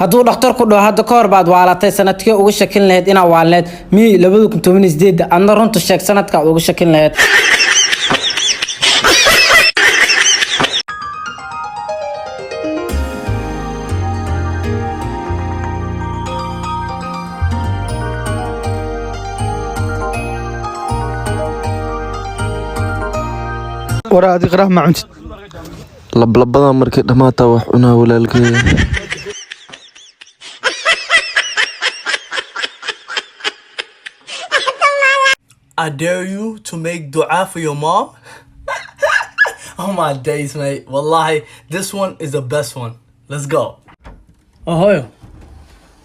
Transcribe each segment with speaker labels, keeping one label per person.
Speaker 1: Hadduu dhakhtar ku dhaho hadda ka hor baad waalatay, sanadkee uga shakin lahayd inaa waalneed? Mi 2018. Adna runta sheeg, sanadkaad uga shakin lahayd.
Speaker 2: War adi qarax ma cuntid?
Speaker 3: Lablabada markay dhammaataa wax cunaa, walaalkay.
Speaker 4: I dare you to make dua for your mom. Oh my days, mate. Wallahi, this one is the best one. Let's go. Oh, hooyo.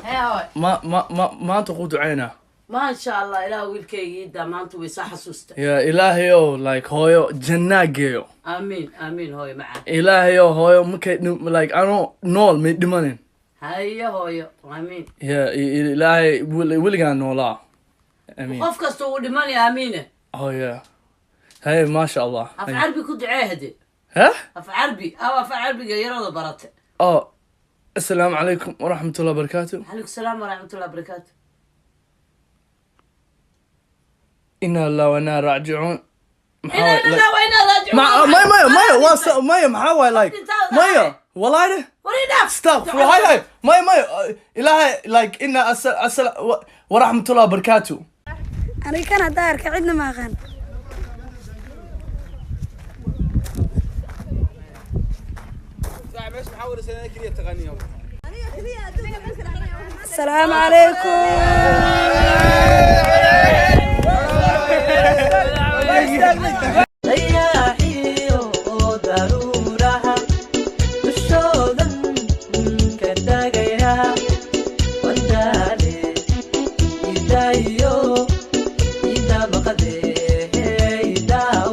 Speaker 5: Hee hooy.
Speaker 4: Ma ma ma maanta ku ducaynaa.
Speaker 5: Maasha Allah, ilaah wiilkaygii daa maanta way soo xasuusta.
Speaker 4: Ya Ilaahayow, like, hooyo jannaa geeyo.
Speaker 5: Aamiin, aamiin, hooyo macaan.
Speaker 4: Ilaahayow, hooyo markay like anoo nool may dhimanin.
Speaker 5: Haye hooyo, aamiin.
Speaker 4: Ya Ilaahay weligaan noolaa. Amiin.
Speaker 5: Qof kasta uu dhimanaya, aamiine.
Speaker 4: Oh yeah. Hey, maasha Allah.
Speaker 5: Af Carbi ku ducee hade.
Speaker 4: Huh?
Speaker 5: Af Carbi aw af Carbiga yarada barate.
Speaker 4: Oh, assalaamu calaykum waraxmatullahi wabarakaatu.
Speaker 5: Calaykum salaam waraxmatullahi wabarakaatu.
Speaker 4: Inna lillahi wa inna raajicuun. Maxaa
Speaker 5: inaa
Speaker 4: waay-
Speaker 5: lillahi wa inaa raajicuun.
Speaker 4: Maya, maya, waa maya, maxaa waay, like, maya, wallahi.
Speaker 5: War idhaaf.
Speaker 4: Stop, hay hay, maya, maya, Ilaahay, like, inna asal waraxmatullahi wabarakaatu.
Speaker 6: Aniga kan haddaa arka cidna ma aqaan. Asalaamu calaykum.
Speaker 7: Dayaxiyo daruuraha dushoodan ka tagaya wandaale idayo idamaqade idaw.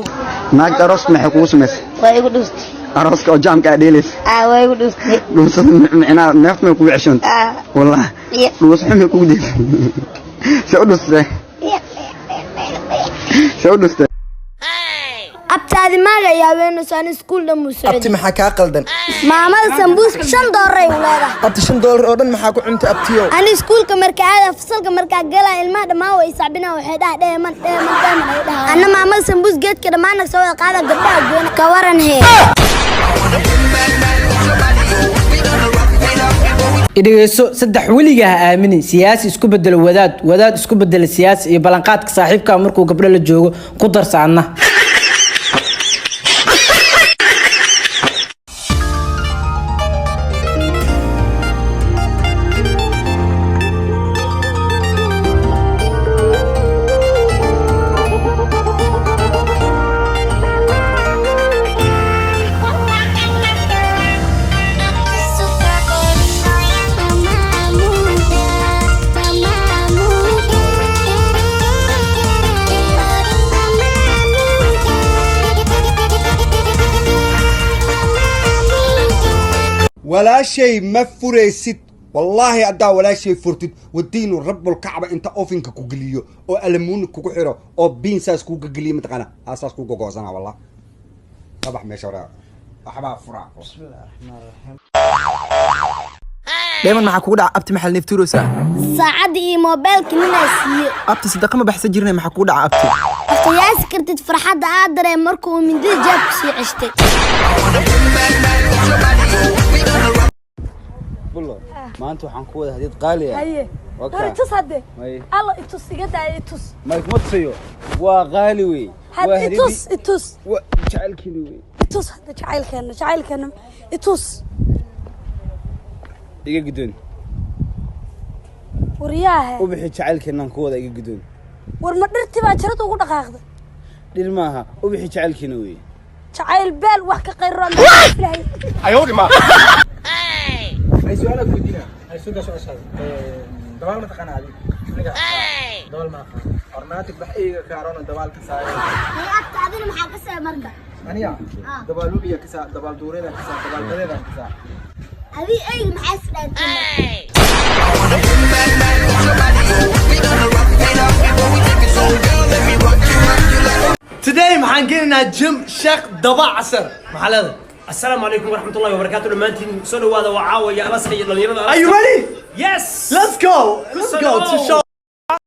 Speaker 8: Naagta arooska maxay kugu samaysay?
Speaker 9: Waa igu dhustay.
Speaker 8: Arooska oo jaamka aa dheelaysa?
Speaker 9: Aa, waa igu dhustay.
Speaker 8: Dhuusada micnaha neefta may kugu ceshoonta?
Speaker 9: Aa.
Speaker 8: Wallah?
Speaker 9: Iya.
Speaker 8: Dhuusa xun may kugu deysay? See u dhustay? See u dhustay?
Speaker 6: Abtaadi maaga yaabeenayso, ani iskuul dhan muu
Speaker 2: Abti,
Speaker 6: socday.
Speaker 2: maxaa kaa qaldan?
Speaker 6: Maamada sambuuska $5 u leedahay.
Speaker 2: Abti, $5 oo dhan maxaa ku cuntay, abtiyo?
Speaker 6: Ani iskuulka marka aada, fasalka markaa galaa, ilmaha dhammaan way sacbinaa, waxay dhaha dheeman, dheeman, dheeman ay dhahaa. Anna maamada sambuus geedka dhammaan soo wada qaada, gabdhaha goona ka waran hee.
Speaker 1: Idhegeyso, saddex weligaa ha aaminin: siyaasi isku bedelo wadaad, wadaad isku bedela siyaasi, iyo ballanqaadka saaxiibka markuu gabdho la joogo ku darsa adna.
Speaker 10: Walaashay ma furaysid. Wallaahi haddaa walaashay furtid, wadiinu rabbulkacba, inta ofinka ku geliyo oo alamuuni kugu xiro oo biin saas kuga geliyo, mataqaana, aasaas kuga goosana. Wallah, kabax meesha hore, waxbaa furaa.
Speaker 2: Dheeman, maxaa kugu dhaca, abti? Maxaa neeftuuraysaa?
Speaker 6: Saacadda iyo moobeelka ninaa siiye.
Speaker 2: Abti, sadaqa ma baxsan jirnay? Maxaa kugu dhaca, abti?
Speaker 6: Qiyaasi kartid farxadda aad dareen marka uu mindida jaabku sii ceshtay.
Speaker 8: Bulo, maanta waxaan ku wada hadiyad qaali ah.
Speaker 6: Haye.
Speaker 8: Waa
Speaker 6: war
Speaker 8: kaa.
Speaker 6: Itus hadde.
Speaker 8: May.
Speaker 6: Alla, itus, iga daaya, itus.
Speaker 8: May, kuma tusayo, waa qaali wey.
Speaker 6: Had.
Speaker 8: Waa
Speaker 6: Itus, itus.
Speaker 8: Waa jacaylkeeni wey.
Speaker 6: Itus hadde, jacaylkeena, jacaylkeena itus.
Speaker 8: Iga guddoon.
Speaker 6: Waryaahe.
Speaker 8: Ubixi jacaylkeenaan ku wada, iga guddoon.
Speaker 6: War ma dhirtii baa jarada ugu dhaqaaqday?
Speaker 8: Dhir maaha, ubixi jacaylkeena wey.
Speaker 6: Jacayl beel wax ka qayro ilaahay.
Speaker 2: Ay, su'aalaad weydiina. Ay, suga su'aashaada. Dabaal ma taqaanaa adiga? Aniga dabaal ma aqaan. Ornaatig bax eyga kaarona dabaal ka saaray.
Speaker 6: Agta adina maxaa ka see marka?
Speaker 2: Aniga dabaal webiga ka saa, dabaal duureeda ka saa, dabaal badeeda ka saa.
Speaker 6: Adi eyga maxaa isdhaantay?
Speaker 4: Today maxaan geenaynaa gym Sheekh Daba Casar. Maxaa leedahay?
Speaker 9: Asalaamu calaykum waraxmatullahi wabarakaatu. Dhammaantiin soo dhawaada. Waa caawaya Alaska iyo dhalinyarada.
Speaker 4: Are you ready?
Speaker 9: Yes.
Speaker 4: Let's go. Let's go to show.